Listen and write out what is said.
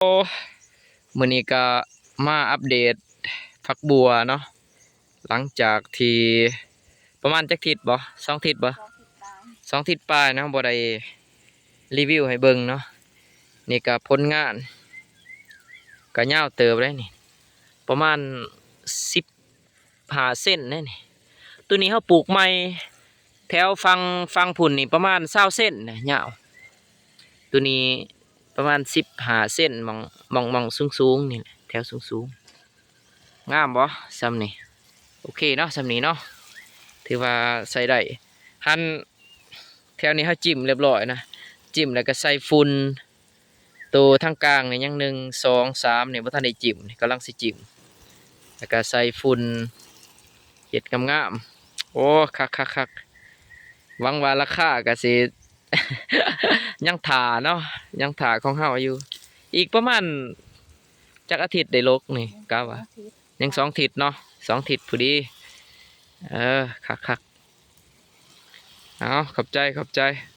ໂອ້ ມື້ນີ້ກໍມາອັບເດດຜັກບົ່ວເນາະ ຫຼັງຈາກທີ່ປະມານຈັກທິດບໍ່ ສອງທິດບໍ່ ສອງທິດປາຍເນາະ ບໍ່ໄດ້ຣີວິວໃຫ້ເບິ່ງເນາະ. ນີ້ກໍຜົນງານ ກໍຍາວເຕີບເດ້ນີ້ ປະມານສິບ ຫ້າເຊັນເດ້ນີ້. ໂຕນີ້ເຮົາປູກໃໝ່ ແຖວຝັ່ງ ຝັ່ງພຸ້ນນີ້ປະມານຊາວເຊັນນະ ຍາວ. ໂຕນີ້ປະມານສິບຫ້າເຊັນ ໝ່ອງ ໝ່ອງ ໝ່ອງສູງໆນີ້ແຫຼະ ແຖວສູງໆ. ງາມບໍ່ ຊ່ຳນີ້? ໂອເຄເນາະ ຊ່ຳນີ້ເນາະ ຖືວ່າໃຊ້ໄດ້. ຫັ້ນ ແຖວນີ້ເຮົາຈິ້ມຮຽບຮ້ອຍນະ ຈິ້ມແລ້ວກໍໃສ່ຝຸ່ນ. ໂຕທາງກາງນີ້ຍັງ ໜຶ່ງ ສອງ ສາມ ນີ້ບໍ່ທັນໄດ້ຈິ້ມ ນີ້ກຳລັງຊິຈິ້ມ ແລ້ວກໍໃສ່ຝຸ່ນ ເຮັດງາມໆ. ໂອ້ ຄັກໆໆ ຫວັງວ່າລາຄາກໍຊິ ຍັງຖ້າເນາະ ຍັງຖ້າຂອງເຮົາຢູ່ ອີກປະມານຈັກອາທິດໄດ້ລົກນີ້ ກະວ່າ ຍັງສອງທິດເນາະ ສອງທິດພໍດີ. ເອີ ຄັກໆ ເອົາ ຂອບໃຈ ຂອບໃຈ.